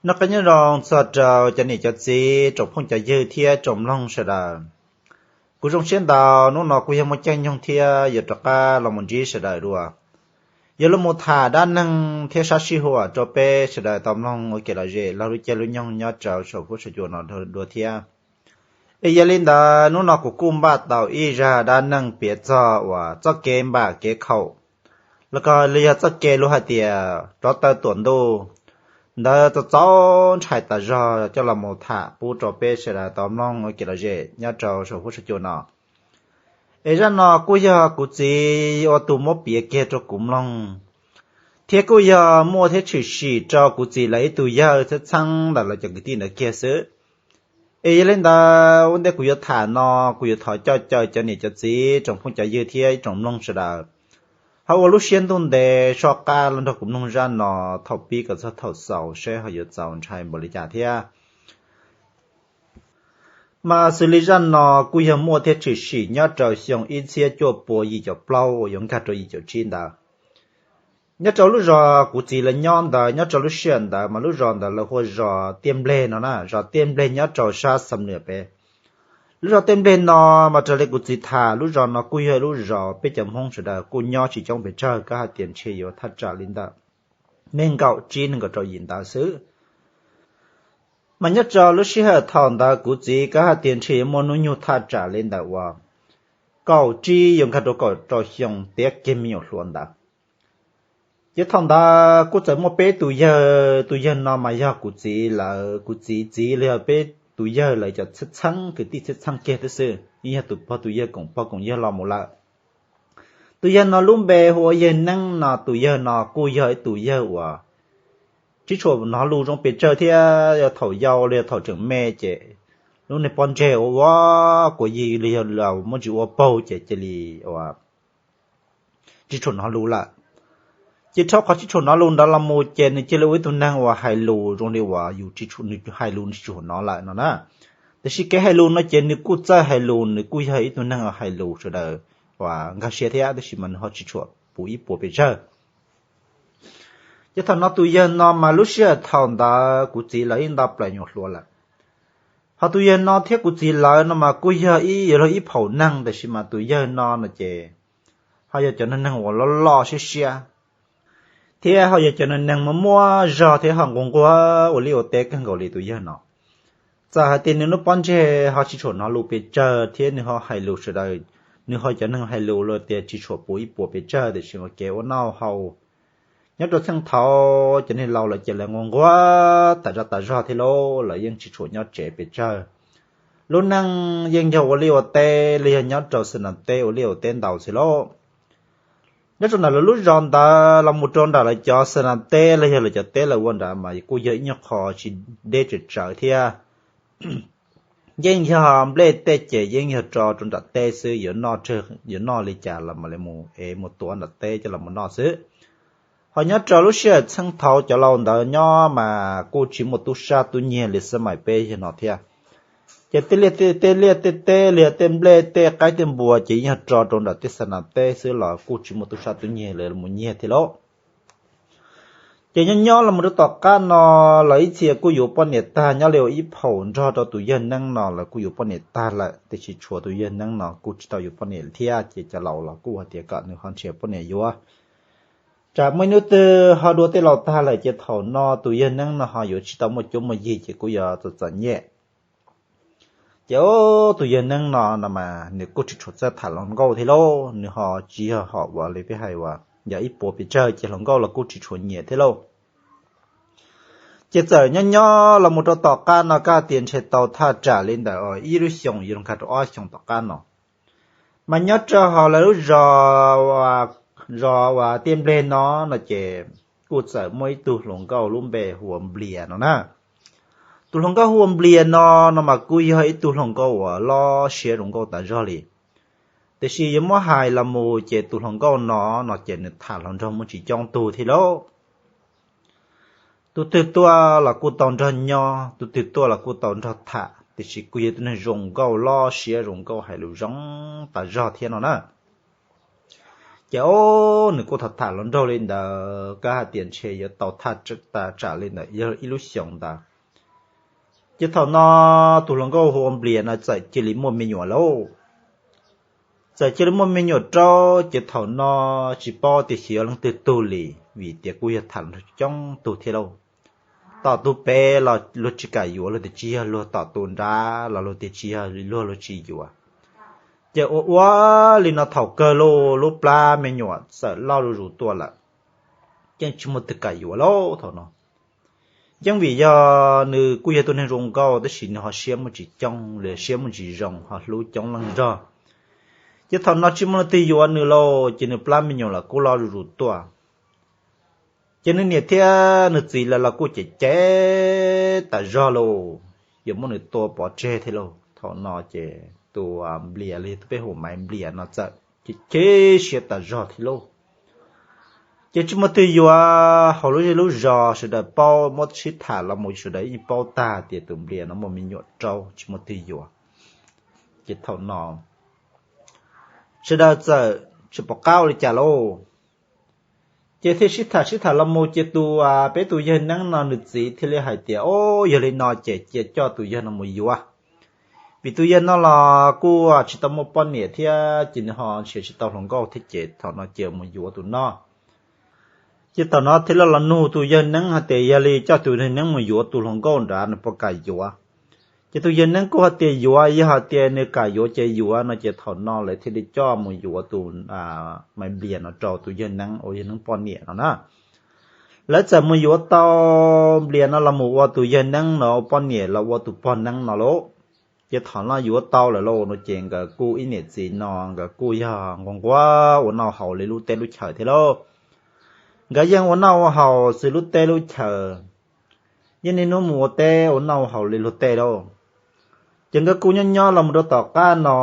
Noj qab nyob zoo txog rau cov niam cov txiv, tsoom phooj cov ywg thiab tsoom mloog sawv daws. Kuv zoo siab ntau, hnub no kuj yog muaj caij nyoog thiab yuav rov qab los mus ntsib sawv daws dua. Yuav los mus tham dab neeg thiab sab sij huam rau peb sawv daws tau mloog ua kev lom zem laug lub caij lub nyoog nyob rau saum huab saum cua no dua thiab. Es yog li ntawd hnub no kuv kuj npaj tau ib zaj dab neeg piav txog uas txoj kev npam kev khaum, los ko los yog txoj kev luag hais tias rov taw tuam ntuj ntawd txaus txaus ntshai tas zog coj los mus tham pub rau peb sawv daws tau mloog ua kev lom zem nyob rau saum huab saum cua no. Es zaj no kuj yog kuv txiv ua tus muab piav kiag rau kuv mloog, thiab kuj yog muaj thiab tshwm sim rau kuv txiv lawv ib tug yawg txheeb txheeb ntawm lawv cov kwv tij ntawd kiag xwb. Es yog li ntawd ua ntej kuv yuav tham no, kuv yuav thov coj caw cov niam cov txiv, tsoom phooj cov ywg thiab ib tsoom mloog sawv daws ho ua lub siab ntuj ntev soj qab los nrog kuv mloog zaj no thaum pib kom txog thaum xaus saib ho yuav txaus ntshai npaum li cas thiab. Mas xws li zaj no kuj yog muaj thiab tshwm sim nyob rau xyoo ib txhiab cuaj pua yim caum plaub uas yuav nkag rau yim caum tsib ntawd. Nyob rau lub zos kuv txiv lawv nyob ntawd, nyob rau lub sij hawm ntawd mas lub zos ntawd lawv hu ua zos Tiaj Npleg no na, zos Tiaj Npleg nyob rau sab Xam Nwm pem. Lub zos Tiaj Npleg no mas raws li kuv txiv tham, lub zos no kuj yog lub zos peb cov Hmoob sawv daws kuj nyob tsis coob pes tsawg, kab hais tias ntshe yuav thaj tsam li ntawm nees nkaum tsib nees nkaum rau yim ntawd xwb. Mas nyob rau lub sij hawm thaum ntawd kuv txiv kab hais tias ntshe yuav muaj hnub nyoog thaj tsam li ntawm uas kaum tsib yuav nkag rau kaum rau xyoo tiav kiag me nyuam hluas ntawd. Ces thaum ntawd kuj txawm muaj peb tus yawg, tus yawg no mas yog kuv txiv lawv, kuv txiv txiv los yog peb tus yawg lawv cov txheeb txheeb, kwv tij txheeb txheeb kiag thiab xwb, yeej yog tus pog tus yawg koom pog koom yawg los mus lawm. Tus yawg no lub npe hu ua yawg Neeb no, tus yawg no kuj yog ib tus yawg uas tsis tshua hnov lus zoo pes tsawg thiab, yog thaum yau los yog thaum tseem me ces lub niag pob ntseg ua ua kuav yig los yog muaj ntsis ua paug ces cia li ua tsis tshua hnov lus lawm. Ces dhau qhov tsis tshua hnov lus ntawd los mus ces nws cia li ua ib tug neeg uas hais lus zoo li uas yus tsis tshua, nws hais lus nws tsis tshua hnov lawm no na. Tiam sis kev hais lus no ces nws kuj txawj hais lus, nws kuj yog ib tug neeg uas hais lus sawv daws uas nkag siab thiab, tab sis mas nws ho tsis tshua puv ib puas pes tsawg. Ces thaum no tus yawg no mas lub sij hawm thaum ntawd kuv txiv lawv yeej nto plaws nyuam hluas lawm. Ho tus yawg no thiab kuv txiv lawv no mas kuj yog ib, yog luag ib phaum neeg, tab sis mas tus yawg no no ces ho yog cov neeg uas loj loj siab siab, thiab ho yog cov neeg muaj muaj zog thiab ho nquag nquag ua liaj ua teb kawg nkaus li tus yawg no. Txawm hais tias nws lub pob ntseg ho tsis tshua hnov lus pes tsawg thiab nws ho hais lus sawv daws, nws ho cov neeg hais lus los tias tsis tshua puv ib puas pes tsawg, tiam sis mas kev ua noj haus nyob rau txheej thaud cov neeg laus lawv ces lawv nquag nquag tas zog tas zog thiab lauj, lawv yeej tsis tshua nyob tsev pes tsawg. Lub neej yeej yog ua liaj ua teb los yog nyob rau xa nas teb ua liaj ua teb ntau xwb lauj. Nyob rau nram lawv lub zos ntawd los mus rau nram lawv cov xa nas teb los yog lawv cov teb lawv ua nrad mas kuj yog ib nyuag qho tsis deb tsawv tsawv thiab. Yeej yog nplej tej ces yeej yog tso rau nram teb xwb, yuav noj, yuav noj li cas los mam li mus ev mus tuav nram teb coj los mus noj xwb. Ho nyob rau lub sij hawm txheej thaud cov laus ntawd nyob mas kuj tsis muaj tub sab tub nyiag li xab mais peb yawg no thiab. Ces tej liaj tej teb li tej nplej tej qaib tej npua ces yeej yog tso rau nram tej xa nas teb xwb los kuj tsis muaj tub sab tub nyiag li mus nyiag thiab lauj. Ces nyob nyob los mus rau tom qab no, lawv ib txhia kuj yuav poj niam tag, nyob li ua ib phaum nrog rau tus yawg Neeb no lawv kuj yuav poj niam tag lawm, tiam sis tshuav tus yawg Neeb no kuj tsis tau yuav poj niam thiab, ces cov laus los kuj hais tias kom nws ho nrhiav poj niam yuav. Tsam muaj ib hnub twg ho dua tej laus tag lawm ces thaum no tus yawg Neeb no ho yuav tsis tau muaj cuab muaj yig ces kuj yuav txom txom nyem. Ces tus yawg Neeb no no mas nws kuj tsis tshua txawj tham hluas nkauj thiab lauj, nws ho tsis yog hom uas li peb hais uas yog ib puas pes tsawg ces hluas nkauj los kuj tsis tshua nyiam thiab lauj. Ces txawm nyob nyob los mus rau tom qab no kab tias ntshe tau thaj tsam li ntawm ib lub xyoos yuav nkag rau ob xyoos tom qab no, mas nyob rau hauv lawv lub zos, zos uas Tiaj Nplej no no ces kuj txawm muaj ib tug hluas nkauj lub npe hu ua Nplias no na. Tus hluas nkauj hu ua Nplias no no mas kuj yog ib tug hluas nkauj uas loj siab zoo nkauj tas zog li. Tiam sis yuav muab hais los mus ces tus hluas nkauj no no ces nws tham hluas nraug muaj tsis coob tug thiab lauj. Tus twg tuaj los kuj tau nrog nyob, tus twg tuaj los kuj tau nrog tham, tiam sis kuj yog tus neeg zoo nkauj loj siab zoo nkauj hais lus zoo tas zog thiab no na. Ces o, nws kuj tham tham hluas nraug li ntawd, kab hais tias ntshe yuav tau thaj tsam li ntawd yog ib lub xyoos ntawd. Ces thaum no tus hluas nkauj hu ua Nplias no txawm cia li muaj me nyuam lauj. Txawm cia li muaj me nyuam rau, ces thaum no tsis paub tias xyov leej twg tug li, vim tias kuj yog tham hluas nraug coob tug thiab lauj. Tom tus pem los luag tsis kam yuav, luag tias tsis yog, luag tom tus nrad los luag tias tsis yog, luag luag tsis yuav. Ces ua ua li no thaum kawg lauj, lub plab me nyuam txawm loj zuj zus tuaj lawm, yeej tsis muaj twg kam yuav lauj thaum no. Yeej vim yog nws kuj yog tus neeg zoo nkauj tab sis nws ho siab muaj tsis coob li, siab muaj tsis zoo, ho hlub coob leej zog. Ces thaum no tsis muaj leej twg yuav nws lauj, ces nws plab me nyuam los kuj loj zuj zus tuaj. Ces nws niam thiab nws txiv lawv los kuj cem cem tas zog lauj, yuav muab nws tua pov tseg thiab lauj. Thaum no ces tus Nplias los yog tus peb hu ua Maiv Nplias no txawm chim chim siab tas zog thiab lauj. Ces tsis muaj twg yuav, hauv lub zej lub zos sawv daws paub, muab sib tham los mus sawv daws yeej paub tag tias tus Nplias no muaj me nyuam rau, tsis muaj twg yuav. Ces thaum no sawv daws txawm tsis pom qab ua li cas lauj. Ces thiaj sib tham sib tham los mus ces tus, peb tus yawg Neeb no nws txiv thiaj li hais tias, o, yog li no ces cia coj tus yawg no mus yuav. Vim tus yawg no los kuj tsis tau muaj poj niam thiab ces nws ho nrhiav tsis tau hluas nkauj thiab ces thaum no cia mus yuav tus no. Ces thaum no thiaj li los nug tus yawg Neeb hais tias yog li coj tus yawg Neeb mus yuav tus hluas nkauj nrad nws puas kam yuav. Ces tus yawg Neeb kuj hais tias yuav, yog hais tias nws kam yuav ces yuav no ces thaum no lawv thiaj li coj mus yuav tus Maiv Nplias no rau tus yawg Neeb ua yawg Neeb poj niam no na. Lawv txawm mus yuav tau Nplias no los mus ua tus yawg Neeb no ua poj niam los ua tus pog Neeb no lauj. Ces thaum no yuav tau lawm lauj no ces nkawd kuj ib niam txiv no nkawd kuj yog nquag nquag ua noj haus li lub teb lub chaws thiab lauj. Nkawd yeej ua noj ua haus xws lub teb lub chaws, yeej niaj hnub mus ua teb ua noj ua haus li luag tej lauj. Ces nkawd kuj nyob nyob los mus rau tom qab no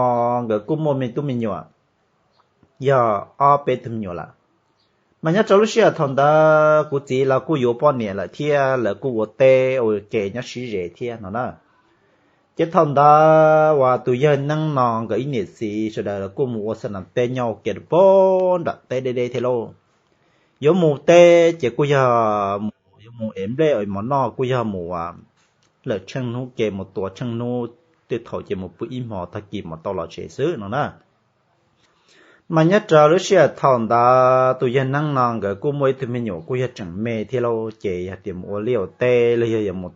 nkawd kuj muaj me tub me nyuam, yog ob peb tug me nyuam lawm. Mas nyob rau lub sij hawm thaum ntawd kuv txiv los kuj yuav poj niam lawm thiab lawv kuj ua teb ua ke nyob sib ze thiab no na. Ces thaum ntawd uas tus yawg Neeb no nkawd ib niam txiv sawv daws los kuj mus ua xa nas teb nyob ua ke rau pem nram teb deb deb thiab lauj. Yuav mus teb ces kuj yog mus, yuav mus ev nplej ev mov noj kuj yog mus lawm tsheej hnub ke mus tua tsheej hnub, tej thaum ces mus pw ib hmo tag kis mam tau los tsev xwb no na. Mas nyob rau lub sij hawm thaum ntawd tus yawg Neeb no nkawd kuj muaj ib tug me nyuam kuj yog tseem me thiab lauj, ces yog tias mus ua liaj ua teb los yog yuav mus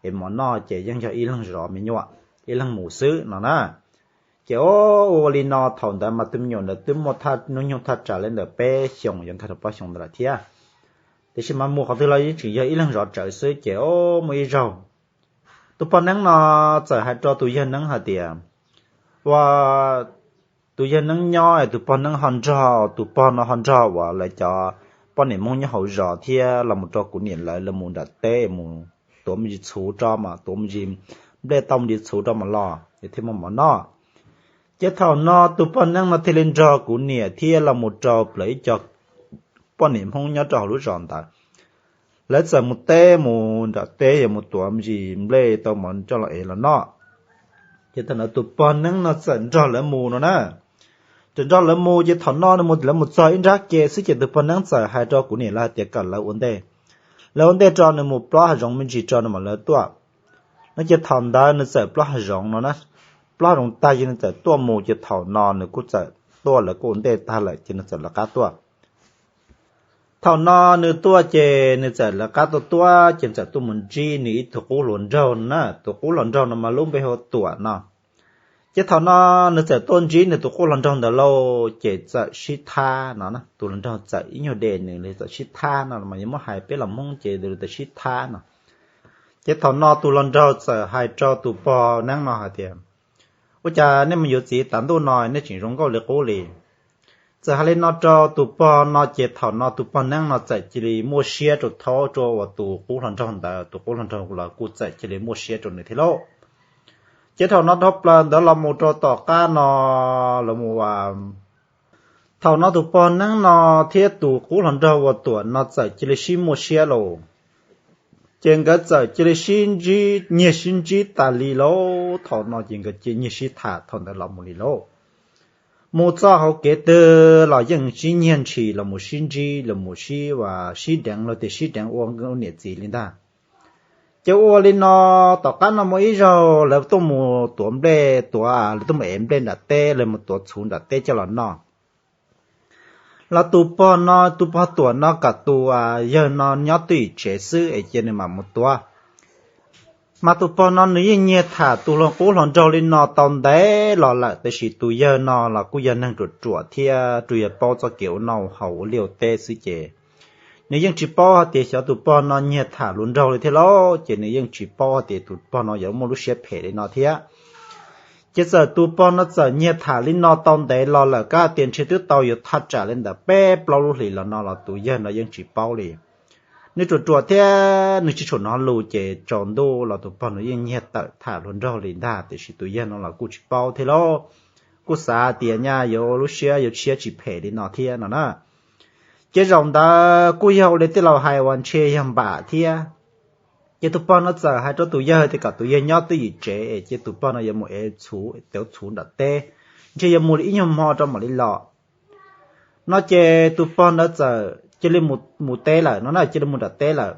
ev mov noj ces yeej yog ib leeg zov me nyuam, ib leeg mus xwb no na. Ces ua ua li no thaum ntawd mas tus me nyuam ntawd twb muaj thaj hnub nyoog thaj tsam li ntawm peb xyoos yuav nkag rau plaub xyoos ntawd lawm thiab. Tiam sis mas mus qhov twg los yeej tseem yog ib leeg zov tsawv xwb ces o, muaj ib zaug tus pog Neeb no txawm hais rau tus yawg Neeb hais tias, ua, tus yawg Neeb nyob es tus pog Neeb ho nrog, tus pog no ho nrog uas lawv cov poj niam Hmoob nyob hauv zos thiab los mus rau kuv niam lawv los mus nram teb mus tuav me ntsis txhuv rau mas, tuav me ntsis nplej tau me ntsis txhuv rau mas los es thiaj muaj mov noj. Ces thaum no tus pog Neeb no thiaj li nrog kuv niam thiab los mus rau plaws ib co poj niam Hmoob nyob rau hauv lub zos ntawd. Lawv txawm mus teb mus nram teb yuav mus tuav me ntsis nplej tau mov coj los ev los noj. Ces thaum ntawd tus pog Neeb no txawm nrog lawv mus no na. Txawm nrog lawv mus ces thaum no nws mus, lawv mus txog ib nrab ke xwb ces tus pog Neeb txawm hais rau kuv niam lawv hais tias kom lawv ua ntej, lawv ua ntej rau nws mus plob hav zoov me ntsis rau nws mam lawv tuaj. No ces thaum ntawd nws txawm plob hav zoov no na, plob hav zoov tag ces nws txawm tuaj mus ces thaum no nws kuj txawm tuaj, lawv kuj ua ntej tag lawm ces nws txawm lawv qab tuaj. Thaum no nws tuaj ces nws txawm lawv qab tuaj tuaj ces txawm tuaj mus ntsib nws ib tug qub hluas nraug no na, tus qub hluas nraug no mas lub npe hu Tuam no. Ces thaum no nws txawm tuaj ntsib nws tus qub hluas nraug ntawd lauj ces txawm sib thab no, tus hluas nraug txawm ib nyuag de nws li txawm sib thab no mas yuav muab hais peb los Hmoob ces txawm sib thab no. Ces thaum no tus hluas nraug txawm hais rau tus pog Neeb no hais tias, ua cas nej mus yuav txiv tas ntuj no nej tseem zoo nkauj li qub li? Txawm hais li no rau tus pog no ces thaum no tus pog Neeb no txawm cia li muaj siab rau thaub rau uas tus qub hluas nraug ntawd, tus qub hluas nraug los kuj txawm cia li muaj siab rau nws thiab lauj. Ces thaum no dhau plaws ntawd los mus rau tom qab no los mus, thaum no tus pog Neeb no thiab tus qub hluas nraug uas Tuam no txawm cia li sib muaj siab lauj. Ces nkawd txawm cia li sib ntsib, nyiag sib ntsib tas li lauj. Thaum no ces nkawd cia nyiag sib tham thaum ntawd los mus li lauj. Mus txoj hauv kev twg los yeej sib nyiag ntshis los mus sib ntsib los mus sib, sib deev los tias sib deev ua niam txiv li ntag. Ces ua li no, tom qab no muaj ib zaug lawv tuaj mus tuav nplej, tuav, lawv tuaj mus ev nplej nram teb, lawv mus tuav txhuv nram teb coj los noj. Los tus pog no, tus pog Tuam no kom tus yawg no nyob twj ywm tsev xwb es cia nws mam mus tuav. Mas tus pog no nws yeej nyiag tham tus hluas qub hluas nraug li no tau ntev los lawm, tiam sis tus yawg no los kuj yog neeg ruam ruam thiab tsuas yog paub txoj kev ua noj haus ua liaj ua teb xwb ces nws yeej tsis paub hais tias xyov tus pog no nyiag tham hluas nraug li thiab lauj, ces nws yeej tsis paub hais tias tus pog no yuav muaj lub siab phem li no thiab. Ces txawm tus pog no txawm nyiag tham li no tau ntev los lawm, kab tias ntshe twb tau yuav thaj tsam li ntawm peb plaub lub hlis los no los tus yawg no yeej tsis paub li. Nws ruam ruam thiab nws tsis tshua hnov lus ces tsaus ntuj los tus pog no yeej nyiag tawm tham hluas nraug li ntag, tiam sis tus yawg no los kuj tsis paub thiab lauj. Kuj xav tias nyaj yuav ua lub siab yuav tshiab tsis phem li no thiab no na. Ces zaum ntawd kuj yog ua li tej laus hais uas ntshe yog npam thiab. Ces tus pog no txawm hais rau tus yawg tias kom tus yawg nyob twj ywm tsev es cia tus pog no yuav mus ev txhuv, tuav txhuv nram teb, ntshe yuav mus li ib nyuag hmo rau mam li los. No ces tus pog ntawd txawm cia li mus teb lawm no na, cia li mus nram teb lawm.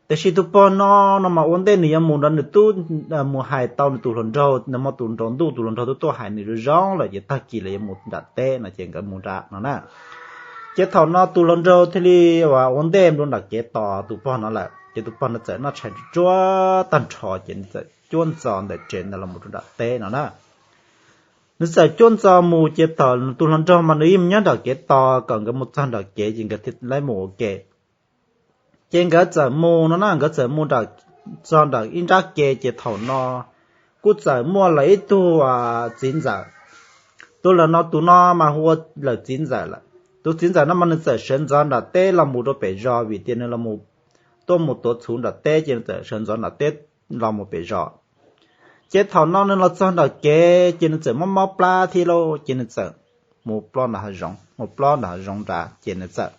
Tiam sis tus pog no, no mas ua ntej nws yuav mus nrad nws twb mus hais tau nws tus hluas nraug, nws muaj tus nraug ntuj, tus hluas nraug twb tuaj hais nws zoo zoo lawm ces tag kis lawv yuav mus nram teb no ces nkawd mus nrad no na. Ces thaum no tus hluas nraug thiaj li ua ntej mus nram kev tos tus pog no lawm, ces tus pog no txawm noj tshais tsuag tag nrho ces nws txawm cuab ntxo ntawm tsev ntawd los mus rau nram teb no na. Nws txawm cuab ntxo mus ces thaum tus hluas nraug mas nws yeej nyob nram kev tos kom nkawd mus txog nram kev ces nkawd thiaj li mus ua ke. Ces nkawd txawm mus no na, nkawd txawm mus nram, txog nram ib nrab ke ces thaum no kuj txawm muaj lawv ib tug txiv ntxawm. Tus lawm no, tus no mas hu ua lawm txiv ntxawm lawm. Tus txiv ntxawm no mas nws txawm sawv ntxov nram teb los mus rau pem zos vim tias nws tuaj mus tuav txhuv nram teb ces nws txawm sawv ntxov nram teb los mus pem zos. Ces thaum no nws los txog nram kev ces nws txawm mob mob plab thiab lauj, ces nws txawm mus plob nram hav zoov, mus plob nram hav zoov nrad ces nws txawm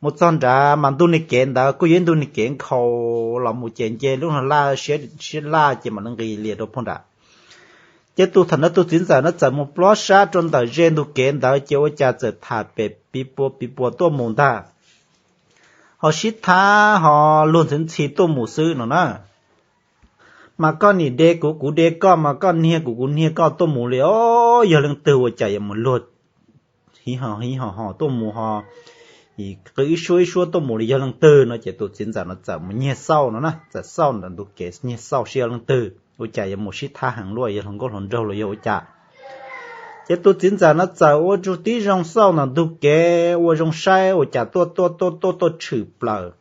mus txog nrad mas ntug niag kev ntawd kuj yog ib ntug niag kev nkhaus los mus ces nce lub laj siab laj ces mam li nqis lias rau puag nrad. Ces tus thaum ntawd tus txiv ntxawm no txawm mus plob sab rau ntawm ze ntug kev ntawd ces ua cas txawm tham pem piv puas piv puas tuaj mus ntag. Ho sib thab ho luag ntxhi ntxhi tuaj mus xwb no na. Mas koj nim de kuv, kuv de koj, mas koj niag kuv, kuv niag koj tuaj mus li os, yog leej twg ua cas yuav mus luag hiv ho hiv ho ho tuaj mus ho qw ib suab ib suab tuaj mus li yog leej twg no ces tus txiv ntxawm no txawm mus nyiag xauj no na, txawm xauj ntawm ntug kev nyiag xauj seb yog leej twg ua cas yuav mus sib thab heev luaj, yog hluas nkauj hluas nraug los yog ua cas. Ces tus txiv ntxawm no txawm ua tib zoo xauj ntawm ntug kev ua zoo saib ua cas tuaj tuaj tuaj tuaj tuaj tshwm plaws.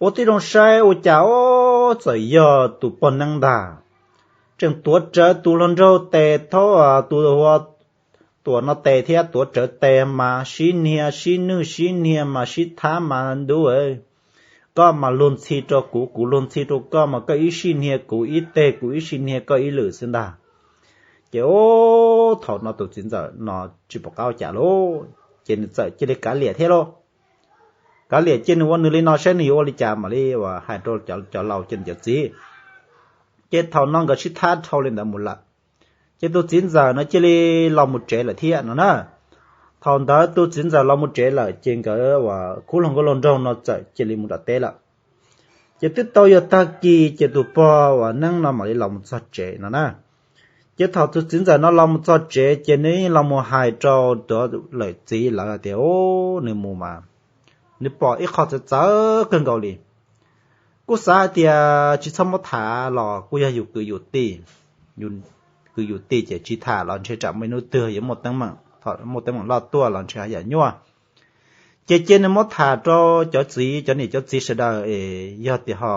Ua tib zoo saib ua cas ob txawm yog tus poj neeb ntag. Tseem tuav rawv tus hluas nraug tes thaub, tus hu ua Tuam no tes thiab tuav rawv tes mas sib niag sib nwj sib niag mas sib thab mas dub. Koj mas luag ntxhi rau kuv, kuv luag ntxhi rau koj, mas koj ib sij niag kuv ib teg, kuv ib sij niag koj ib lwm xwb ntag. Ces ub thaum no tus txiv ntxawm no tsis pom qab ua cas lauj, ces nws txawm cia li kav liam thiab lauj. Kav liam ces nws ua nws li no saib nws yuav ua li cas mam li hais rau cov laus ces nws cov txiv. Ces thaum no nkawd sib thab dhau li ntawd mus lawm, ces tus txiv ntxawm no cia li los mus tsev lawm thiab no na. Thaum ntawd tus txiv ntxawm los mus tsev lawm ces nkawd uas khub hluas nkauj hluas nraug no txawm cia li mus nram teb lawm. Ces twb tau yog tag kis ces tus pog uas neeb no mam li los mus txog tsev no na. Ces thaum tus txiv ntxawm no los mus txog tsev ces nws yeej los mus hais rau lawv txiv lawv hais tias, ub, nws mus mas nws pom ib qho txawv txawv kawg nkaus li. Kuj xav hais tias tsis txhob muab tham los kuj yog yus kwv yus tij, yus kwv yus tij ces tsis tham los ntshe tsam muaj ib hnub twg yuav muaj teeb meem, thaum muaj teeb meem loj tuaj los ntshe haj yam nyuaj. Ces cia nws muab tham rau cov txiv, cov niam cov txiv sawv daws es yog tias ho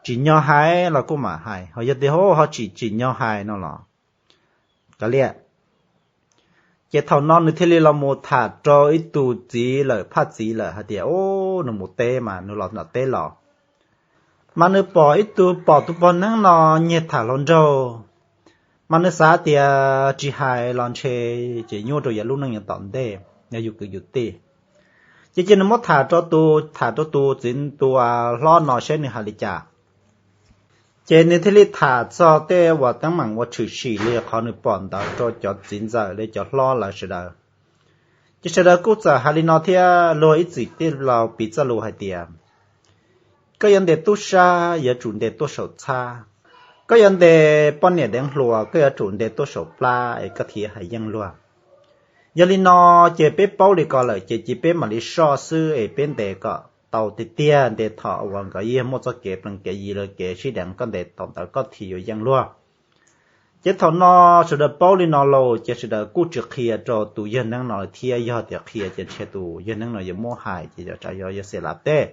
tsim nyog hais los kuj mam hais, ho yog tias ho tsis tsim nyog hais no los kav liam. Ces thaum no nws thiaj li los mus tham rau ib tug txiv lawm, phaj txiv lawm hais tias, ub, nws mus teb mas nws los nram teb los, mas nws pom ib tug, pom tus pog neeb no nyiag tham hluas nraug, mas nws xav tias tsis hais los ntshe tseem nyuaj rau yus lub neej yav tom ntej, yog yus kwv yus tij. Ces cia nws muab tham rau tus, tham rau tus txiv, tus hlob no saib nws hais li cas. Ces nws thiaj li tham txog tej uas teeb meem uas tshwm sim li qhov nws pom ntawd rau cov txiv ntxawm li cov hlob lawv sawv daws. Ces sawv daws kuj txawm hais li no thiab, luag ib txwm tij laug piv txoj lus hais tias, koj yuav ntes tub sab yuav tsum ntes tuaj saum txhab, koj yuav ntes poj niam deev hluas koj yuav tsum ntes tuaj saum plab es koj thiaj hais yeej luag. Yog li no ces peb paub li ko lawm ces cia peb mam li soj xwb es peb ntes kom tau tiag tiag, ntes thaum uas nkawd yog muaj txoj kev plees kev yi los kev sib deev, koj ntes thaum ntawd koj thiaj yuav yeej luag. Ces thaum no sawv daws paub li no los ces sawv daws kuj tsis qhia rau tus yawg neeb no thiab, yog tias qhia ces ntshe tus yawg neeb no yuav muab hais ces yog tsam yog yawg Xelas teb.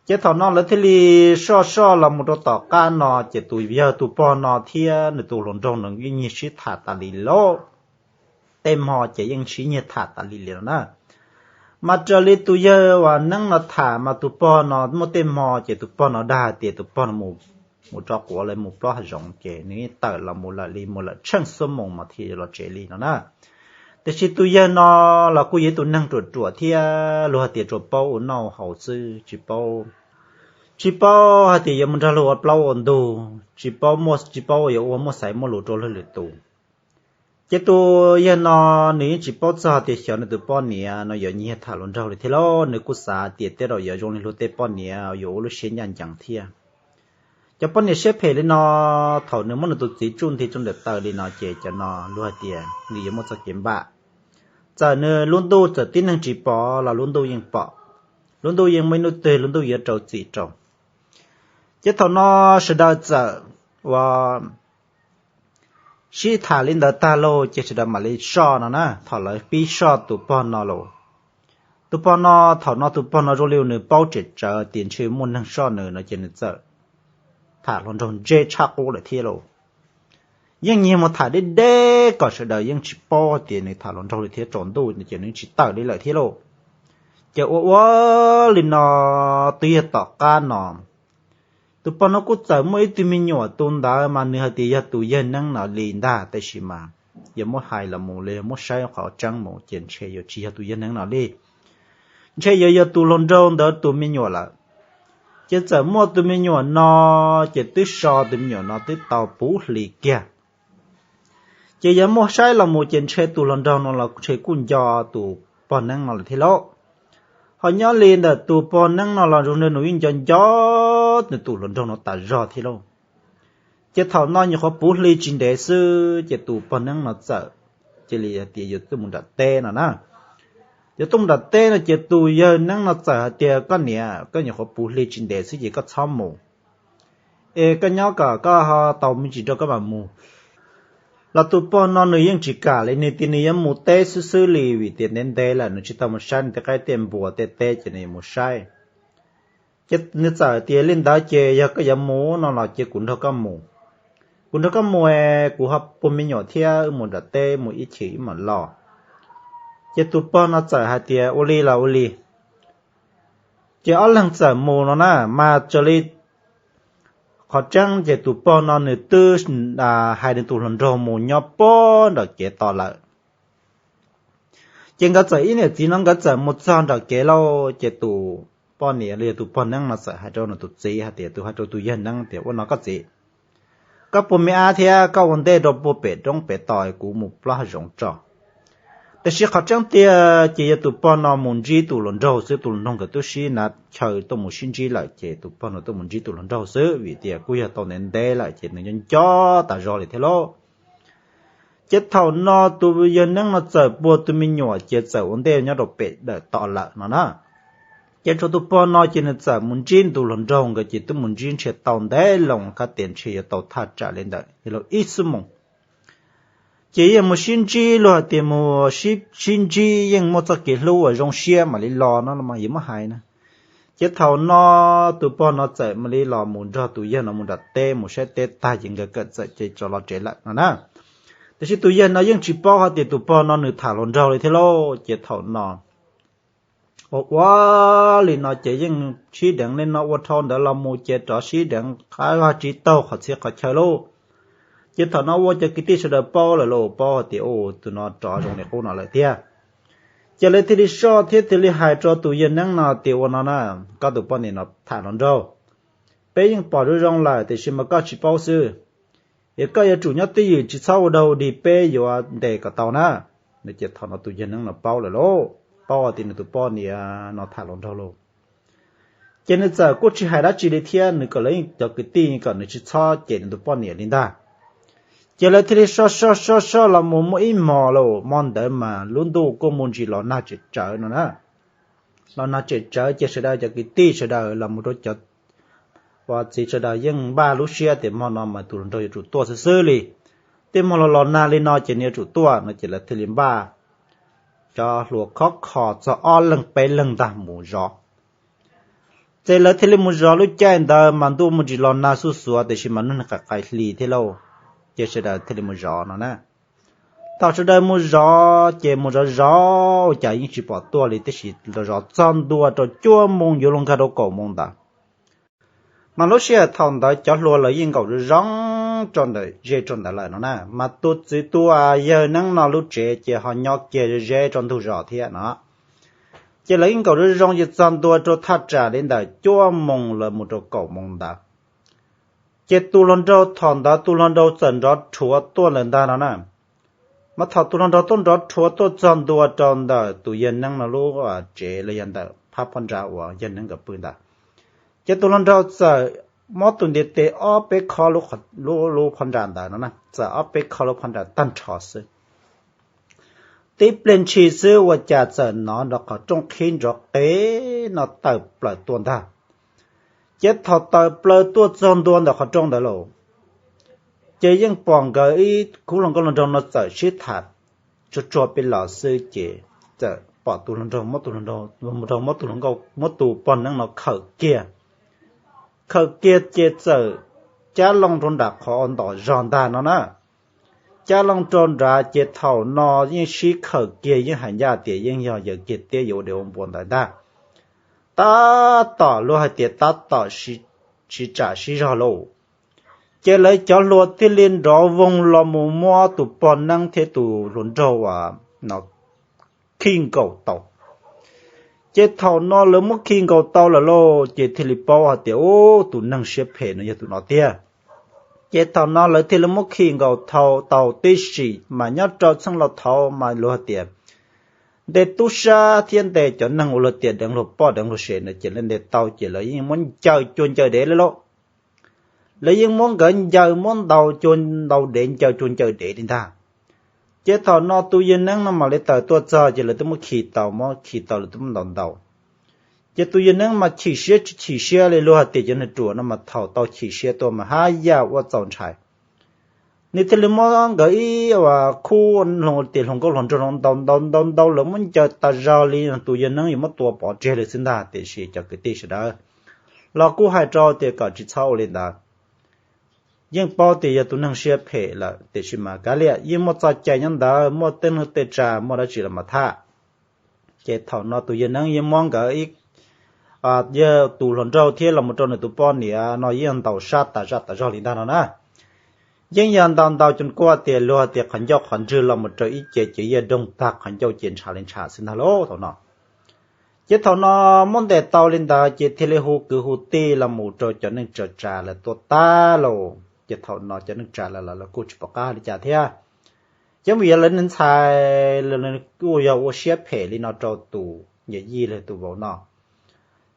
Ces thaum no lawv thiaj li soj soj los mus rau tom qab no ces tus yawg tus pog no thiab nws tus hluas nraug no yeej nyiag sib tham tas li lauj. Tej hmo ces yeej sib nyiag tham tas li li no na. Mas raws li tus yawg uas neeb no tham mas tus pog no muaj tej hmo ces tus pog no dag tias tus pog no mus rau quav los mus plob hav zoov ces nws yeej tawm los mus lawm li mus lawm tsheej xuab moos mas thiaj los tsev li no na. Tiam sis tus yawg no los kuj yog ib tug neeg ruam ruam thiab, luag hais tias tsuas paub ua noj haus xwb, tsis paub, tsis paub hais tias yuav mus nrog luag ua plaub ua ntug, tsis paub, tsis paub yuav ua muaj xaiv muaj lus rau luag lwm tus. Ces tus yawg no nws yeej tsis paub txog tias xyov nws tus poj niam no yuav nyiag tham hluas nraug li thiab lauj, nws kuj xav tias tej zaum yuav zoo li luag tej poj niam yuav ua lub siab ncaj ncees thiab. Cov poj niam siab phem li no, thaum nws muab nws tus txiv tsuj nthi rau ntawm taw li no ces cov no luag hais tias nws yuav muaj txoj kev npam. Txawm nws lub ntuj txawm tib neeg tsis pom los lub ntuj yeej pom, lub ntuj yeej muaj ib hnub twg lub ntuj yuav rau txim rau. Ces thaum no sawv daws txawm uas sib tham li ntawd tag lauj ces sawv daws mam li soj no na, thaum lawv pib soj tus pog no los, tus pog no, thaum no tus pog no zoo li nws paub tseem tsawv tias ntshe muaj neeg soj nws no ces nws txawm tham hluas nraug ntse tshaj qub lawm thiab lauj. Yeej nyiag mus tham deb deb kom sawv daws yeej tsis paub tias nws tham hluas nraug li thiab, tsaus ntuj no ces nws tsis tawm li lawm thiab lauj. Ces ua ua li no twb yog tom qab no tus pog no kuj txawm muaj ib tug me nyuam, tus ntawd mas nws hais tias yog tus yawg neeb no li ntag, tab sis mas yog muab hais los mus los yog muab saib qhov tseeb mus ces ntshe yuav tsis yog tus yawg neeb no li, ntshe yuav yog tus hluas nraug ntawd tus me nyuam lawm. Ces txawm muaj tus me nyuam no ces twb so tus me nyuam no twb tau puv hlis kiag. Ces yog muab saib los mus ces ntshe tus hluas nraug no los ntshe kuj nco tus pog neeb no lawm thiab lauj. Ho nyob li ntawm tus pog neeb no los zoo li nws yeej nco nco nws tus hluas nraug no tas zog thiab lauj. Ces thaum no nyuam qhuav puv hli tsis ntev xwb ces tus pog neeb no txawm cia li hais tias yuav tuaj mus nram teb no na. Yuav tuaj mus nram teb no ces tus yawg neeb no txawm hais tias, koj niam, koj nyuam qhuav puv hli tsis ntev xwb ces koj txhob mus, es koj nyob kom koj ho tau me ntsis rau koj mam mus. Los tus pog no nws yeej tsis kam li, nws tias nws yuav mus teb xwb xwb li vim tias ntev ntev lawm nws tsis tau mus saib nws tej qaib tej npua tej teb ces nws yuav mus saib. Ces nws txawm tias li ntawd ces yog koj yuav mus no los ces kuv nrog koj mus. Kuv nrog koj mus es kuv ho puag me nyuam thiab wb mus nram teb mus ib chim wb mam los. Ces tus pog no txawm hais tias ua li los ua li. Ces ob leeg txawm mus no na, mas raws li qhov tseeb ces tus pog no nws twb hais nws tus hluas nraug mus nyob puag nram kev tos lawm. Ces nkawd txawm ib niam txiv no nkawd txawm mus txog nram kev lauj, ces tus poj niam los yog tus pog neeb no txawm hais rau nws tus txiv hais tias, tus hais rau tus yawg neeb tias, ua no koj txiv, koj puag me ab thiab koj ua ntej rau puag pem roob pem tos, kuv mus plob hav zoov tso. Tiam sis qhov tseeb tiag ces yog tus pog no mus ntsib tus hluas nraug xwb, tus hluas nraug nkawd twb sib hnav chaw tuaj mus sib ntsib lawm ces tus pog no tuaj mus ntsib tus hluas nraug xwb vim tias kuj yog tau ntev ntev lawm ces nws nco nco tas zog li thiab lauj. Ces thaum no tus yawg neeb no txawm puag tus me nyuam ces txawm ua ntej nyob rau pem dawm tos lawm no na. Ces tshuav tus pog no ces nws txawm mus ntsib tus hluas nraug nkawd ces twb mus ntsib ntshe tau ntev loo, kab tias ntshe yuav tau thaj tsam li ntawm yog li ib xuab moos. Ces yeej mus sib ntsib, luag hais tias mus sib ntsib yeej muaj txoj kev hlub uas zoo siab mam li los no los mas yuav muab hais na. Ces thaum no tus pog no txawm mam li los mus nrog tus yawg no mus nram teb mus saib teb tag ces nkawd kawm txawm ces tso los tsev lawm no na. Tiam sis tus yawg no yeej tsis paub hais tias tus pog no nws tham hluas nraug li thiab lauj. Ces thaum no ua ua li no ces yeej sib deev li no ua dhau ntawd los mus ces rov sib deev qab vaj tsib taug qhov txhia qhov chaw lauj. Ces thaum no ua cov kwv tij sawv daws paub lawm los paub hais tias tus no rov zoo li qub no lawm thiab. Ces lawv thiaj li soj thiab thiaj li hais rau tus yawg neeb no tias ua no na, koj tus poj niam no tham hluas nraug. Peb yeej pom zoo zoo lawm tiam sis mas koj tsis paub xwb. Es koj yuav tsum nyob twj ywm tsis txhob ua dog ua dig, peb yuav ntes kom tau na. No ces thaum no tus yawg neeb no paub lawm lauj, paub tias nws tus poj niam no tham hluas nraug lauj. Ces nws txawm kuj tsis hais dab tsi li thiab, nws kom lawv cov kwv tij kom nws tsis txhob cem nws tus poj niam li ntag. Ces lawv thiaj li soj soj soj soj los mus muaj ib hmos lauj, hmo ntawd mas lub ntuj kuj mus ntsis los nag tsem tsawv no na. Los nag tsem tsawv ces sawv daws cov kwv tij sawv daws los mus rau cov uas txiv sawv daws yeej npaj lub siab tias hmo no mas tus hluas nraug yuav tsum tuaj xwb xwb li. Tej hmo los los nag li no ces nws yuav tsum tuaj no ces lawv thiaj li npaj cov hluas khov kho txog ob leeg peb leeg ntag mus zov. Ces lawv thiaj li mus zov, lub caij ntawd mas ntuj mus ntsis los nag xuj xuav tiam sis mas hnub nws qais qais hli thiab lauj, ces sawv daws thiaj li mus zov no na. Thaum sawv daws mus zov ces mus zov zov ua cas yeej tsis pom tuaj li, tiam sis zov txog ntua rau cuaj moos yuav luag nkag rau kaum moos ntawd, mas lub sij hawm thaum ntawd cov hluas lawv yeej nkaum zoo zoo rau ntawm ze rau ntawd lawm no na, mas tus txiv tus yawg neeb no lub tsev ces ho nyob kiag ze ze rau ntug zos thiab no. Ces lawv yeej nkaum zoo zoo ces txog ntua rau thaj tsam li ntawm cuaj moos lawv mus rau kaum moos ntawd. Ces tus hluas nraug thaum ntawd tus hluas nraug txawm nrov rhuav tuaj lawm ntag no na. Mas thaum tus hluas nraug tuaj nrov rhuav tuaj txog ntua rau ntawm tus yawg neeb no lub tsev los yog ntawm phab phab nra uas yawg neeb nkawd pw ntawd, ces tus hluas nraug txawm muab tus ntiv tes ob peb khob lub phab nra ntawd no na, txawm ob peb khob lub phab nra tag nrho xwb. Tib pliag ntshis xwb ua cas txawm hnov nrov qhov rooj qhib nrov qev no tawm plaws tuaj ntag. Ces thaum tawm plaws tuaj txog ntua ntawm qhov rooj ntawd lauj, ces yeej pom nkawd ib khub hluas nkauj hluas nraug no txawm sib tham tsuag tsuag pem los xwb ces txawm pom tus hluas nraug muab tus hluas nraug, hluas nraug muab tus hluas nkauj, muab tus pog neeb no khawm kiag. Khawm kiag ces txawm cab loo rau nram qhov ntom zog ntag no na. Cab loo rau nrad ces thaum no yeej sib khawm kiag yeej hais ncaj tias yeej yog yawm kiag tiab yuav ua dev ua npua ntawd ntag. Tab tom luag hais tias tab tom sib tsam sib zog lauj. Ces lawv cov hluas thiaj li nrov voog los mus muab tus pog neeb thiab tus hluas nraug uas no khi nkaus tau. Ces thaum no lawv muab khi nkaus tau lawm lauj, ces thiaj li paub hais tias ub, tus neeg siab phem no yog tus no tiag. Ces thaum no lawv thiaj li muab khi nkaus tau tib si, mas nyob rau txheej laus thaud mas luag hais tias ntes tub sab thiab ntes cov neeg uas luag tias deev luag poj deev luag sev no ces lawv ntes tau ces lawv yeej muab ncaws cua ncaws dev li lauj. Lawv yeej muab nkawd ncaws muab ntaus cua ntaus dev ncaws cua ncaws dev li ntag. Ces thaum no tus yawg neeb no mam li tawm tuaj txog ces lawv twb muab khi tau, muab khi tau lawv twb muab ntaus ntaus. Ces tus yawg neeb mas chim siab tsis chim siab li, luag hais tias cov neeg ruam no mas thaum tau chim siab tuaj mas haj yam ua txaus ntshai. Nws thiaj li muab nkawd ib khub tias hluas nkauj hluas nraug ntaus ntaus ntaus ntaus lawv muab ncaws tas zog li, tus yawg neeb yuav muab tua pov tseg li xwb ntag, tiam sis cov kwv tij sawv daws los kuj hais rau tias kom tsis txhob ua li ntawd. Yeej paub tias yog tus neeg siab phem lawm tiam sis mas kav liam, yeej muaj txoj cai nyob ntawd, muaj tej nuj tej tsa muaj dab tsi los mas tham. Ces thaum no tus yawg neeb yeej muab nkawd ib, yog tus hluas nraug thiab los mus rau nws tus poj niam no yeej ntaus sab tas zaj tas zog li ntag no na. Yeej yog ntaus ntaus cov kuj tias luag tias qhov ncauj qhov ntswg los mus rau ib ce ces yeej doog tag, qhov ncauj ces ntshav li ntshav xwb ntag lauj thaum no. Ces thaum no muab ntes tau li ntawd ces thiaj li hu kwv hu tij los mus rau cov neej tsa tsa lawv tuaj tag lauj. Ces thaum no cov neej tsa lawv los lawv kuj tsis pom qab li cas thiab. Ces vim yog lawv ntxhais kuj yog ua siab phem li no rau tus yawm yij los tus vauv no.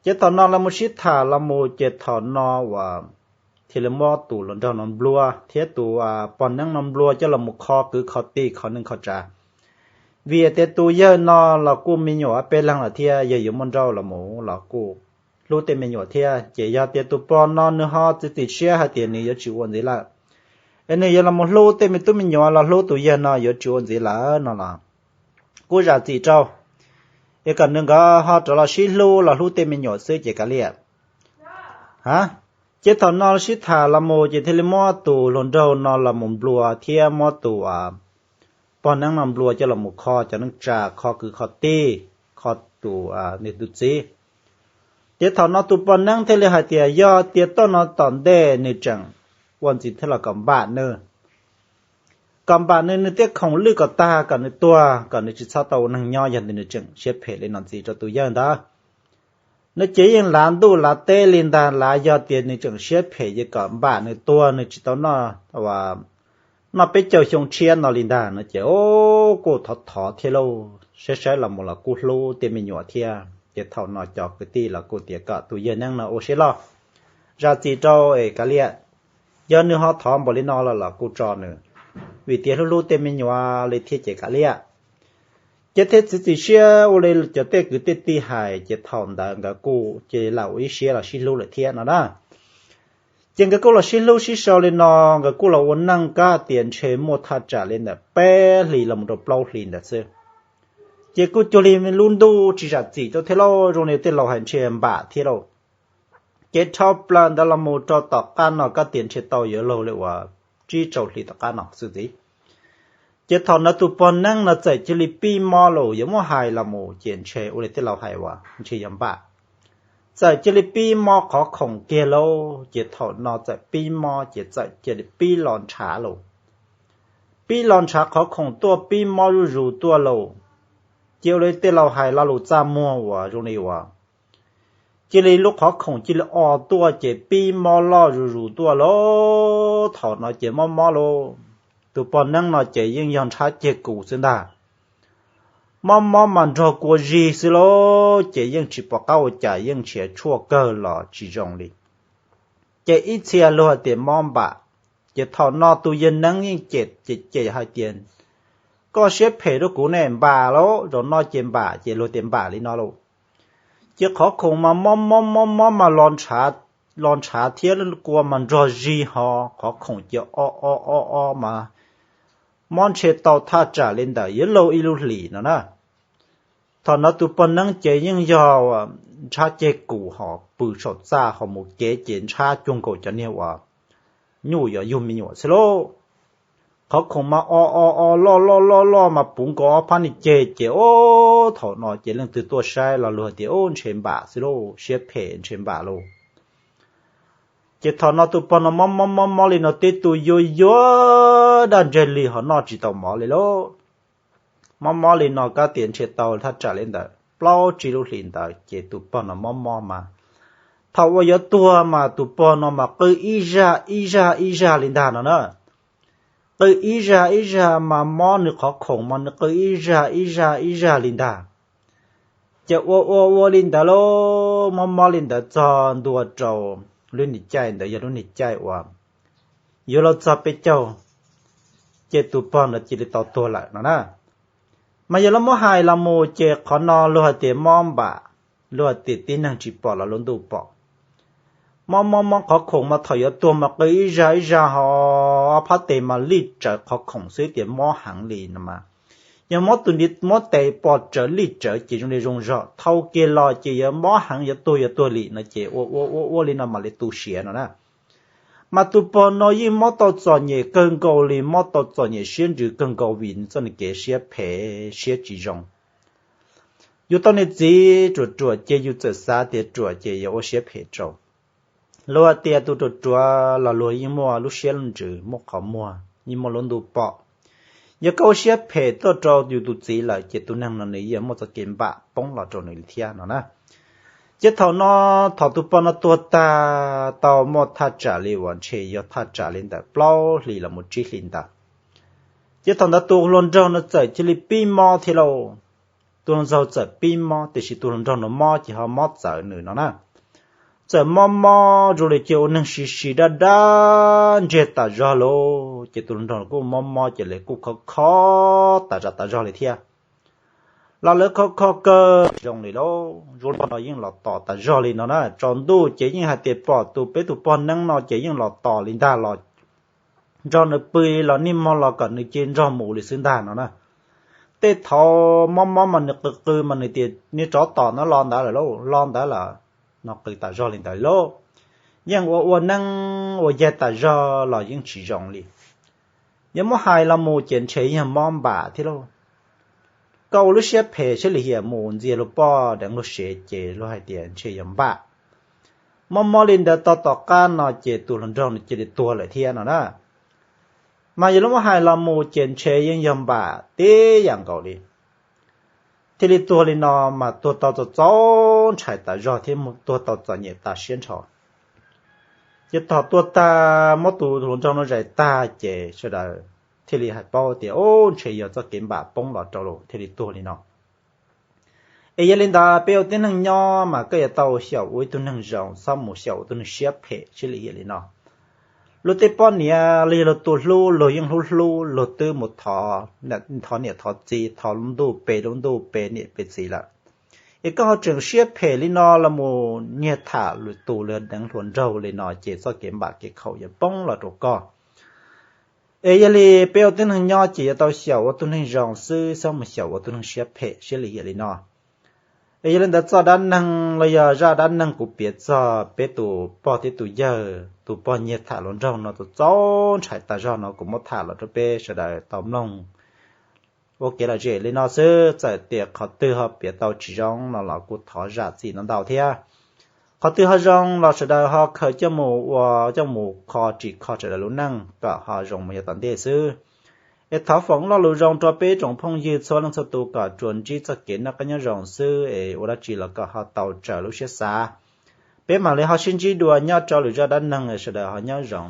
Ces thaum no lawv mus sib tham los mus ces thaum no uas thiaj li muab tus hluas nraug no nplua thiab tus pog neeb no nplua coj los mus kho kwv kho tij kho neej kho tsa. Vim tias tus yawg no los kuj me nyuam ob peb leeg lawm thiab, yog yuav muaj nrauj los mus los kuj hlub tej me nyuam thiab. Ces yog tias tus pog no nws ho txiav txim siab hais tias nws yuav tsis ua ntxiv lawm, es nws yuav los mus hlub tej me tub me nyuam los hlub tus yawg no yuav tsis ua ntxiv lawm no los kuj zam txim rau, es kom nws nkawd ho rov los sib hlub los hlub tej me nyuam xwb ces kav liam. Ha, ces thaum no sib tham los mus ces thiaj li muab tus hluas nraug no los mus nplua thiab muab tus pog neeb no nplua coj los mus kho cov neej tsa, kho kwv kho tij, kho tus, nws tus txiv. Ces thaum no tus pog neeb thiaj li hais tias yog tias toj no tom ntej nws tseem ua ntxiv thiab los kom npam nws, kom npam nws, nws thiaj khoom lwj kom tag kom nws tuag kom nws tsis txhob tau ua neeg nyob, yog tias nws tseem siab phem li no ntxiv rau tus yawg ntawd. Nws ces yeej lav ntuj lav teb li ntag, lav yog tias nws tseem siab phem ces kom npam nws tuag, nws tsis tau noj, noj peb caug xyoo tshiab no li ntag no ces, o, kuj thov thov thiab lauj, saib saib los mus los kuj hlub tej me nyuam thiab. Ces thaum no cov kwv tij los kuj tias kom tus yawg neeb no ua siab loj, zam txim rau es kav liam, yog nws ho thov npaum li no los los kuj tso nws, vim tias hlub hlub tej me nyuam li thiab ces kav liam. Ces thiaj txiav txim siab ua li cov tej kwv tej tij hais, ces thaum ntawd nkawd kuj cia li lam ua ib siab los sib hlub lawm thiab no na. Ces nkawd kuj los sib hlub sib sau li no, nkawd kuj los ua neej kab tias ntshe muaj thaj tsam li ntawm peb hlis los mus rau plaub hlis ntawd xwb. Ces kuj cuag li lub ntuj tsis zam txim rau thiab lauj, zoo li tej laus hais ntshe npam thiab lauj. Ces dhau plaws ntawd los mus rau tom qab no kab tias ntshe tau yuav luag li uas tsib rau hlis tom qab no xwb ntxiv. Ces thaum ntawd tus pog neeb no txawm cia li pib mob lauj, yuav muab hais los mus ces ntshe ua li tej laus hais uas ntshe yog npam. Txawm cia li pib mob qhov khoom kiag lauj, ces thaum no txawm pib mob ces txawm cia li pib los ntshav lauj. Pib los ntshav qhov khoom tuaj, pib mob zuj zus tuaj lauj. Ces ua li tej laus hais lo lus txaj muag uas zoo li uas cia li lub qhov khoom cia li o tuaj ces pib mob loj zuj zus tuaj lauj. Thaum no ces mob mob lauj, tus pog neeb no ces yeej yog ntshav ceg kus xwb ntag. Mob mob mas nrog kua zig xwb lauj, ces yeej tsis pom qab ua cas, yeej nrhiav tshuaj kawg los tsis zoo li. Ces ib txhia luag hais tias mob npam, ces thaum no tus yawg neeb yeej cem cem cem hais tias, koj siab phem rau kuv ne, npam lauj, zaum no ces npam, ces luag tias npam li no lauj. Ces qhov khoom mas mob mob mob mob mas los ntshav thiab kua mas nrog zig ho qhov khoom ces o o o o mas mob ntshe tau thaj tsam li ntawm yuav luag ib lub hlis no na. Thaum no tus pog neeb ces yeej yog ntshav ceg kus ho pw saum txaj ho mus kev ces ntshav cuag nkaus cov niag uas nyuj yuav yug me nyuam xwb lauj. Qhov khoom mas o o o loj loj loj loj mas puv nkaus ob phab niag ceg ces, o, thaum no ces leej twg tuaj saib los luag tias, o, ntshe npam xwb lauj, siab phem ntshe npam lauj. Ces thaum no tus pog no mob mob mob mob li no tib tug yuag yuag daj ntseg li ho noj tsis tau mov li lauj. Mob mob li no kab tias ntshe tau thaj tsam li ntawm plaub tsib lub hlis ntawd ces tus pog no mob mob mas thaum uas yuav tuag mas tus pog no mas qw ib zaj ib zaj ib zaj li ntag no na. Qw ib zaj ib zaj mas mob nws qhov khoom mas nws qw ib zaj ib zaj ib zaj li ntag. Ces ua ua ua li ntawd lauj, mob mob li ntawd txog ntua rau lub niag caij ntawd yog lub niag caij uas yuav luag txog peb caug, ces tus pog ntawd cia li tau tuag lawm no na. Mas yog luag muab hais los mus ces qhov no luag hais tias mob npam, luag hais tias tib neeg tsis pom los lub ntuj pom. Mob mob mob qhov khoom mas thaum yuav tuag mas qw ib zaj ib zaj ho, ob phab tes mas lij tsawv qhov khoom xwb tias mob heev li no mas. Yog muab tus ntiv muab tes pom tsawv lij tsawv ces zoo li zoo zog, thau kiag los ces yuav mob heev, yuav tuag yuav tuag li no ces ua ua ua ua li no mam li tu siav no na. Mas tus pog no yeej mob tau txom nyem kawg nkaus li, mob tau txom nyem siab ntsws kawg nkaus vim nws txoj niag kev siab phem siab tsis zoo. Yus tau niag txiv ruam ruam ces yus txawm xav tias ruam ces yuav ua siab phem rau. Luag tias tus ruam ruam los luag yeej muaj lub siab lub ntsws, muaj qhov muag, yeej muaj lub ntuj pom. Yog koj ua siab phem tuaj rau yus tus txiv lawm ces tus neeg no nws yeej muaj txoj kev npam poob los rau nws li thiab no na. Ces thaum no, thaum tus pog no tuag tag tau muaj thaj tsam li uas ntshe yog thaj tsam li ntawm plaub hlis los mus tsib hlis ntawd. Ces thaum ntawd tus hluas nraug no txawm cia li pib mob thiab lauj. Tus hluas nraug txawm pib mob, tiam sis tus hluas nraug no mob ces ho mob txawv nws no na. Txawm mob mob zoo li cia ua neeg si si dab dab ntsiag tas zog lauj, ces tus hluas nraug kuj mob mob ces lawv kuj kho kho tas zog tas zog li thiab. Los lawv kho kho kawg zoo li lauj, zoo li no yeej los tom tas zog li no na, tsaus ntuj ces yeej hais tias pom tus peb tus pog neeb no ces yeej los tom li ntag los nrog nws pw los niaj hmo los kom nws cia nrog mus li xwb ntag no na. Tej thaum mob mob mas nws qw qw mas nws tias niag tsov tom no los ntawd lawm lauj, los ntawd lawm no, qw tas zog li ntawd lauj. Yeej ua ua neeb ua yaig tas zog los yeej tsis zoo li. Yog muab hais los mus ces ntshe yog mob npam thiab lauj. Koj ua lub siab phem siab lim hiam mus ntxias luag poj deev luag sev ces luag hais tias ntshe yog npam. Mob mob li ntawd tau tom qab no ces tus hluas nraug no cia li tuag lawm thiab no na. Mas yog lub muab hais los mus ces ntshe yeej yog npam tib yam nkaus li. thiaj li tuag li no mas tuag tau txaus txaus ntshai tas zog thiab tuag tau txom nyem tas siab nrho. Ces thaum tuag tag muab tus hluas nraug no zais tag ces sawv daws thiaj li hais paub tias, Ub, ntshe yog txoj kev npam poob los rau lawm thiaj li tuag li no. Es yog li ntawd peb ua tib neeg nyob mas koj yuav tau xyaum ua ib tug neeg zoo, txhob mus xyaum ua tus neeg siab phem siab liam li no. Luag tej poj niam los yog luag tus hlub, luag yeej hlub hlub, luag twb mus thov, thov niam thov txiv, thov lub ntuj pe lub ntuj pe niam pe txiv lawm. Es koj ho tseem siab phem li no los mus nyiag tham lwm tus, los deev hluas nraug li no ces txoj kev npam kev khaum yuav poob los rau koj. Es yog li peb ua tib neeg nyob ces yuav tau xyaum ua tus neeg zoo xwb, txhob mus xyaum ua tus neeg siab phem siab liam li no. Es yog li ntawd txoj dab neeg los yog zaj dab neeg kuv piav txog peb tus pog thiab tus yawg tus pog nyiag tham hluas nraug no txaus txaus ntshai tas zog no kuv muab tham los rau peb sawv daws tau mloog ua kev lom zem li no xwb. Txawm tias qhov twg ho piav tau tsis zoo no los kuv thov zam txim ntau ntau thiab. Qhov twg ho zoo los sawv daws ho khaws coj mus ua, coj mus kho tsim kho sawv daws lub neej kom ho zoo mus yav tom ntej xwb. Es thov foom lo lus zoo rau peb tsoom phooj ywg txhua leej txhua tus kom tsuas ntsib txoj kev noj qab nyob zoo xwb, es ua dab tsi los kom ho tau raws lub siab xav. Peb mam li ho sib ntsib dua nyob rau lwm zaj dab neeg, sawv daws ho nyob zoo.